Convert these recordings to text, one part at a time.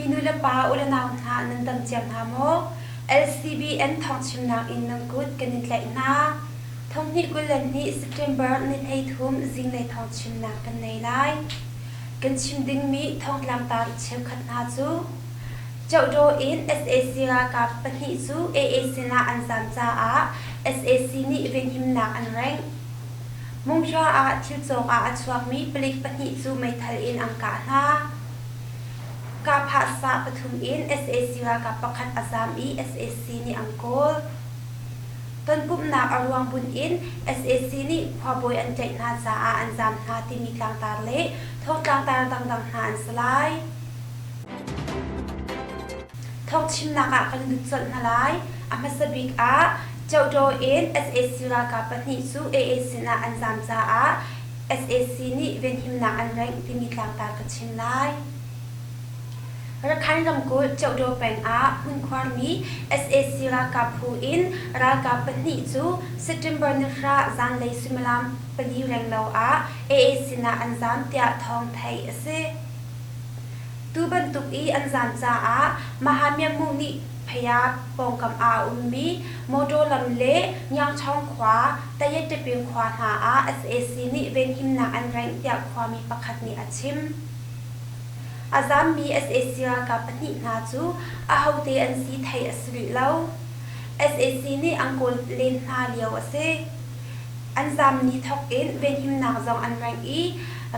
Chinmi nu le pa u le nau hna nan dam cio hna maw? LCBN thawngchimnak in nan kut kan in tlaih hna. Thonghnih 22 September ni 13 zinglei thawngchimnak kan nei lai. Kan chim dingmi thawngtlangtar cheukhat hna cu Cohdaw in sac ralkap pahnih cu AA sinah an zaam caah sac nih venhimnak an rengh. Mungzua ah thil cawk ah a chuakmi palik pahnih cu meithal in an kah hna. Kahphah sah pathum in sac ralkap pakhat a zaam i sac nih an kawl. Tonpumhnak a ruang bunh in sac nih khuabawi an tlaih hna caah an zaam hna timi tlangtar le thawngtlangtar dangdang hna an si lai. Thawngchimnak ah kan lut colh hna lai. A hmasa bik ah Cohdaw in sac ralkap pahnih cu AA sinah an zaam caah sac nih venhimnak an rengh timi tlangtar ka chim lai. Rakhine ramkulh Cohdaw peng ah hmunkhuarmi sac ralkap phu in ralkap pahnih cu September ni 2 zanlei suimilam 4 renglo ah AA sinah an zaam tiah thawng theih a si. Tu bantuk i an zaam caah Mahamyamu nih Phaya pawngkam ah a ummi motor lam le Ngiangchaung khua, Tayettepin khua hna ah sac nih venhimnak an rengh tiah khuami pakhat nih a chim. A zaammi sac ralkap pahnih hna cu ahote an si theih a si rih lo. Sac nih an kawl len hna lio a si. An zaam ni thawk in venhimnak zong an rengh i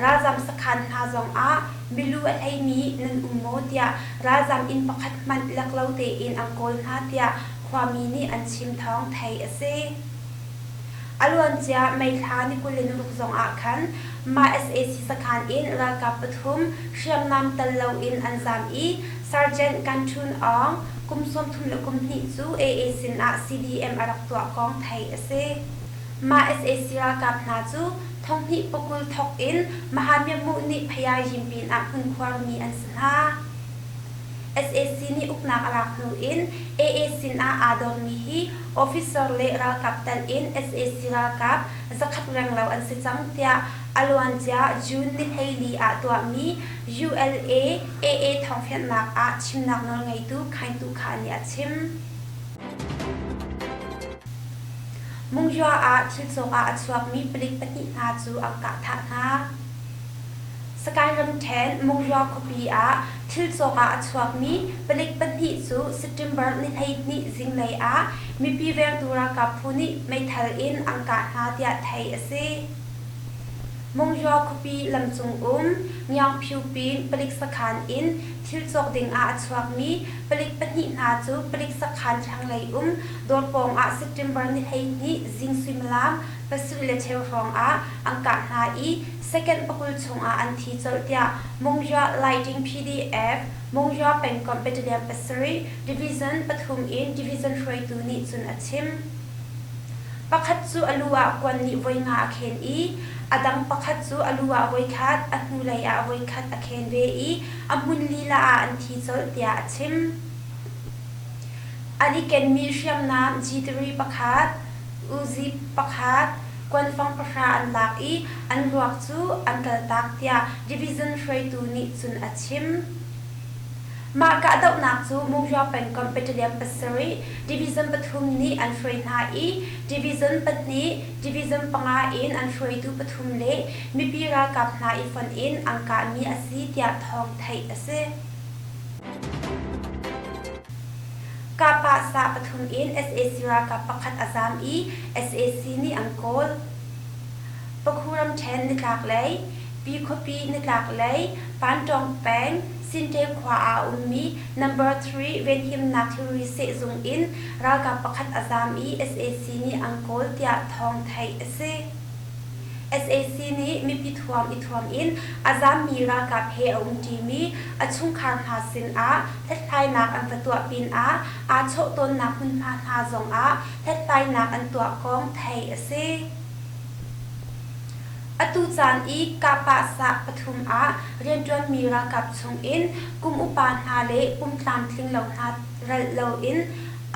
ralzaam sakhan hna zong ah milu a hleimi nan um maw tiah ralzaam inn pakhat hmanh lek lo tein an kawl hna tiah khuami nih an chim thawng theih a si. A luancia May thla ni 26 zong ah khan mah sac sakhan in ralkap pathum hriamnam tel loin an zaam i Sergeant Kan Htun Aung kum 31 cu AA sinah CDM a rak tuah kong theih a si. Mah sac ralkap hna cu thonghnih pakul thawk in Mahamyamuh nih Phayayim pinah hmunkhuarmi an si hna. Sac nih uknak a lak hnu in AA sinah aa dormi hi officer le ralkap telh in sac ralkap zakhat renglo an si cang tiah a luancia June ni 14 ah tuahmi ULA AA thawngfianhnak ah chimnak nawlngeitu Khaing Tu Kha nih a chim. Mungzua ah thil cawk ah a chuakmi palik pahnih hna cu an kah thah hna. Sagaing ramṭhen Mungzua khuapi ah thil cawk ah a chuakmi palik pahnih cu September ni 12 zinglei ah mipi vengtu ralkap phu nih meithal in an kah hna tiah theih a si. Mungzua khuapi lamcung um Ngiangphyu pin palik sakhan in thil cawk ding ah a chuakmi palik pahnih hna cu palik sakhan thlanglei um dawr pawng ah September ni 12 zing suimilam 7:15 hrawng ah an kah hna i second 20 chung ah an thi colh tiah Mungzua Lighting PDF Mungzua pengkomh battalion 7 division pathum in division hruaitu nih cun a chim. Pakhat cu a lu ah kuan nih voi nga a khen i a dang pakhat cu a lu ah voikhat, a hnulei ah voikhat a khen ve i a hmun lila ah an thi colh tiah a chim. An i kenmi hriamnam G3 pakhat, Uzi pakhat, kuanfang pahra an lak i an ruak cu an kaltak tiah division hruaitu nih cun a chim. Mah kahdohnak cu Mungzua pengkomh battalion pasarih, division pathum nih an hruai hna i division pahnih, division panga in an hruaitu pathum le mipi ralkap hna i fonh in an kahmi a si tiah thawng theih a si. Kahpah sah pathum in sac ralkap pakhat a zaam i sac nih an kawl. Pakhu ramṭhen nitlaklei, Pi khuapi nitlaklei, Pantawng peng, Sinte khua ah a ummi Number 3 venhimnak thilri sehzung in ralkap pakhat a zaam i sac nih an kawl tiah thawng theih a si. Sac nih mipi thuam i thuam in a zaammi ralkap he a umṭimi a chungkhar hna sinah hlathlainak an va tuah pinah aa chawh tawnnak hmunhma hna zongah hlathlainak an tuah kong theih a si. Atu caan i kahpah sah pathum ah rianṭuanmi ralkap chungin kum upa hna le pum tlamtling lo hna ralh loin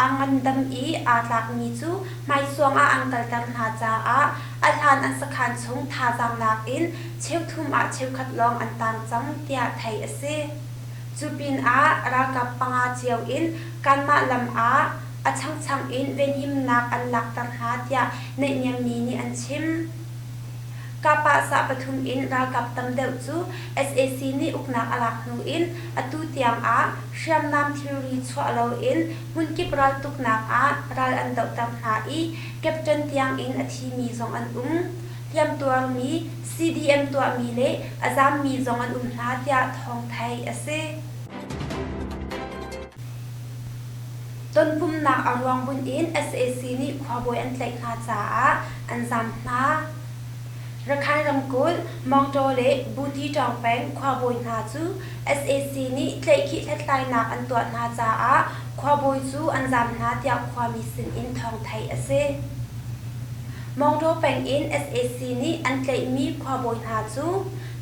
a ngandam i aa tlakmi cu hmaisuang ah an kalter hna caah a hlan an sakhan chung thazaang lak in cheuthum ah cheukhat lawng an tang cang tiah theih a si. Cu pinah ralkap panga cio in kanmah lam ah a changchang in venhimnak an lakter hna tiah naihniammi nih an chim. Kapahsah pathum in ralkap tam deuh cu sac nih uknak a lak hnu in atu tiang ah hriamnam thilri chuah loin hmunkip raltuknak ah ral an dohter hna i captain tiang in a thimi zong an um. Hliamtuarmi, CDM tuahmi le a zaammi zong an um hna tiah thawng theih a si. Tonpumnak a ruang bunh in sac nih khuabawi an tlaih hna caah an zaam hna. Rakhine ramkulh, Mawngtaw le Butiṭawng peng khuabawi hna cu sac nih tlaihkhih hlathlainak an tuah hna caah khuabawi cu an zaam hna tiah khuami sin in thawng theih a si. Mawngtaw peng in sac nih an tlaihmi khuabawi hna cu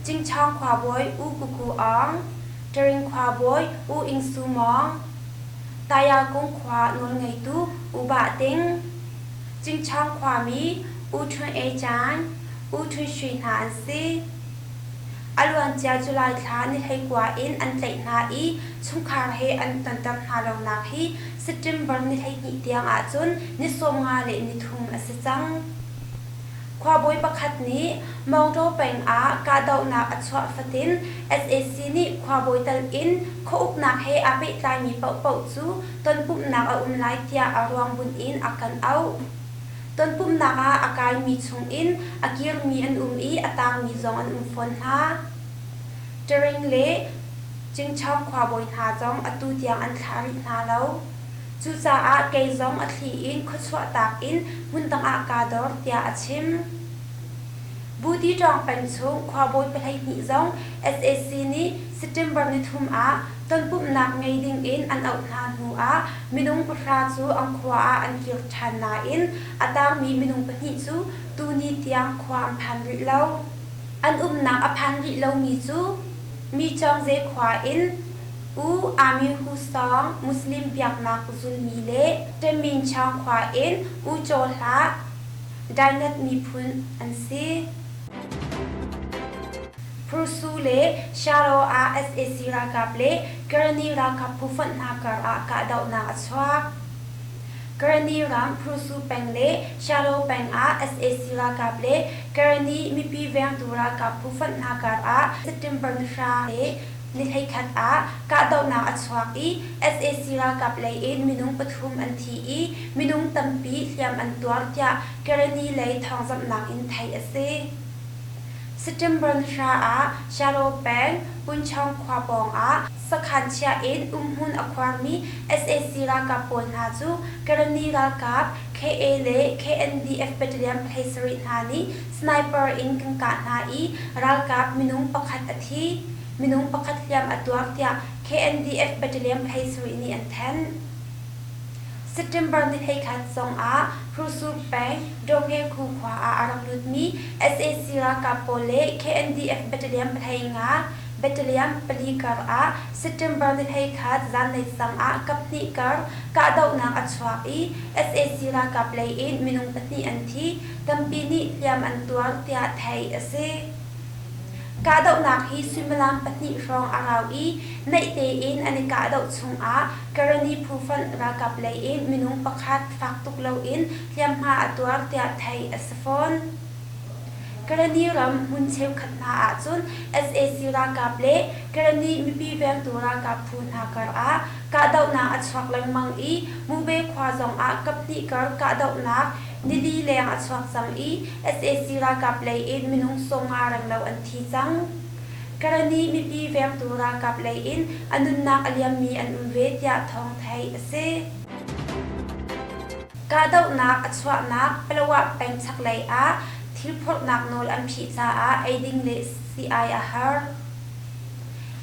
Cingchawng khuabawi U Kuku Aung, Taring khuabawi U Ing Su Mawng, Tayakung khua nawlngeitu U Bah Ting, Cingchawng khuami U Htun Ei Caan, U Htun Sui hna an si. A luancia July thla ni 19 in an tlaih hna i chungkhar he an tonter hna lonak hi September ni 12 tiang ahcun ni 53 a si cang. Khuabawi pakhat nih Maungtaw peng ah kahdohnak a chuah fatin sac nih khuabawi tal in khuauknak he aa pehtlaimi paohpaoh cu tonpumhnak a um lai tiah a ruang bunh in a kan auh. Tonpumhnak ah a kaimi chung in a kirmi an um i a tangmi zong an um fawn hna. Taring le Cingchawng khuabawi hna zong atu tiang an thlah rih hna lo. Cucaah kei zong a thli in khuachuahtak in hmundang ah kaa dor tiah a chim. Butiṭawng peng chung khuabawi pahleihnih zong sac nih September nithum ah tonpumhnak ngei ding in an auh hna hnu ah minung pahra cu an khua ah an kir ṭhan nain a tangmi minung pahnih cu tuni tiang khua an phan rih lo. An umnak a phan rih lomi cu Michawngze khua in U Ami Hu Sawng Muslim biaknak zulmi le Ṭeminchaung khua in U Caw Hlah Dainat miphun an si. Pursu le Sharo ah sac ralkap le Karenni ralkap phufonh hna kar ah kahdohnak a chuak. Karenni ram Pursu peng le Sharo peng ah sac ralkap le Karenni mipi vengtu ralkap phufonh hna kar ah September ni hra le ni 11 ah kahdohnak a chuak i sac ralkap lei in minung pathum an thi i minung tampi hliam an tuar tiah Karenni lei thawngzamhnak in theih a si. September ni hra ah Sharo peng Punchawng khua pawng ah sakhan chia in umhmun a khuarmi sac ralkap pawl hna cu Karenni ralkap KA le KNDF battalion phlei sarih hna nih sniper in kan kah hna i ralkap minung pakhat a thi, minung pakhat hliam a tuar tiah KNDF battalion phlei sarih nih an thanh. September ni 11 zong ah Hrusu peng Dawngekhu khua ah a rak lutmi sac ralkap pawl le KNDF battalion pahhlei nga battalion pali kar ah September ni 11 zanlei sang ah kaphnih kar kahdohnak a chuak i sac ralkap lei in minung pahnih an thi, tampi nih hliam an tuar tiah theih a si. Kahdohnak hi suimilam pahnih hrawng a rau i naih tein an i kahdoh chungah Karenni phufonh ralkap lei in minung pakhat fak tuk loin hliamhma a tuar tiah theih a si fawn. Karenni ram hmun cheukhat hna ahcun sac ralkap le Karenni mipi vengtu ralkap phu hna karah kahdohnak a chuak lengmang i Mube khua zongah kaphnih kar kahdohnak nili leng a chuak cang i sac ralkap lei in minung 50 renglo an thi cang. Karenni mipi vengtu ralkap lei in a nunnak a liammi an um ve tiah thawng theih a si. Kahdohnak a chuahnak Palawa peng chaklei ah thil phorhnak nawl an phih caah eiding le sii-ai a har.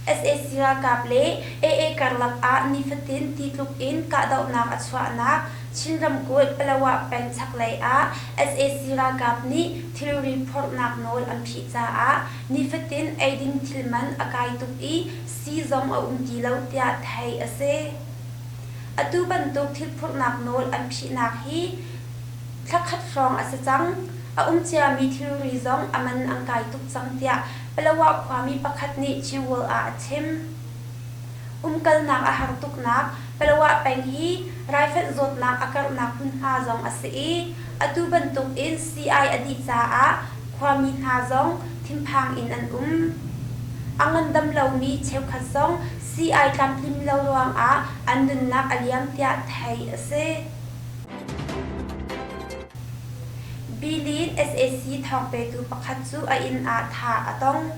Sac ralkap le AA karlak ah nifatin ti tluk in kahdohnak a chuahnak Chin ramkulh Palawa peng chaklei ah sac ralkap nih thilri phorhnak nawl an phih caah nifatin eiding thil man a kai tuk i sii zong a um ti lo tiah theih a si. Atu bantuk thil phurhnak nawl an phihnak hi thla khat hrawng a si cang. A um ciami thilri zong a man an kai tuk cang tiah Palawa khuami pakhat nih Chin World ah a chim. Umkalnak a har tuknak Palawa peng hi raifanh zawtnak a karhnak hmunhma zong a si i atu bantuk in sii-ai a dih caah khuami hna zong thinphang in an um. A ngandam lomi cheukhat zong sii-ai tlamtlim lo ruangah an nunnak a liam tiah theih a si. Bilin sac thawngpetu pakhat cu a inn ah thah a tong.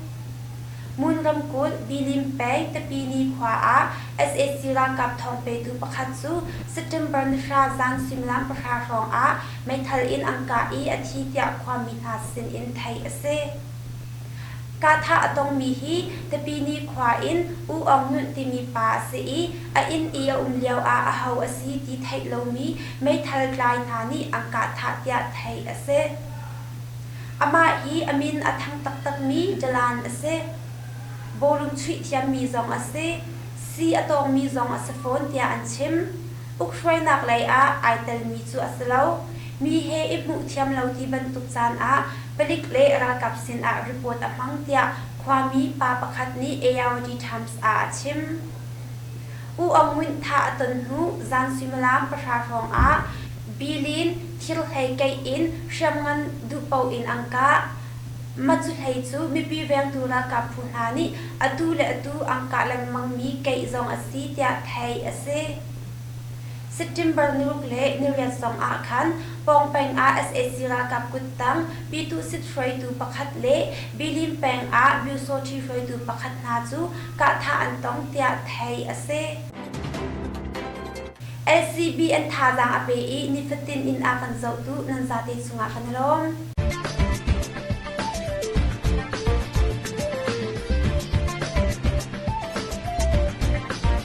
Mun ramkulh Bilin peng Tapini khua ah sac ralkap thawngpetu pakhat cu September ni 2 zan suimilam 9 hrawng ah meithal in an kah i a thi tiah khuami hna sin in theih a si. Kahthah a tongmi hi Tapini khua in U Aung Nyunt timi pa a si i a inn i a um lioah aho a si ti theih lomi meithal tlai hna nih an kahthah tiah theih a si. Amah hi a min a thang taktakmi dalan a si. Bawlung chuih thiammi zong a si. Si a tawngmi zong a si fawn tiah an chim. Ukhruainak lei ah ai telmi cu a si lo. Mi he i hmuh thiam lo ti bantuk caan ah palik le ralkap sin ah report a hmang tiah khuami pa pakhat nih ARD Times ah a chim. U Aung Ngunt thah a ton hnu zan suimilam 9 hrawng ah Bilin thirhlei keih in hriamngan duhpoh in an kah. Mah cu hlei cu mipi vengtu ralkap phu hna nih atu le atu an kah lengmangmi keih zong a si tiah theih a si. September ni 6 le ni 8 zong ah khan Pawngpeng ah sac ralkap kuttang Pyituhsit hruaitu pakhat le Bilin peng ah Byusawṭhi hruaitu pakhat hna cu kahthah an tong tiah theih a si. LCB an thazaang a pe i nifatin inn ah kan zohtu nan zate cungah kan i lawm.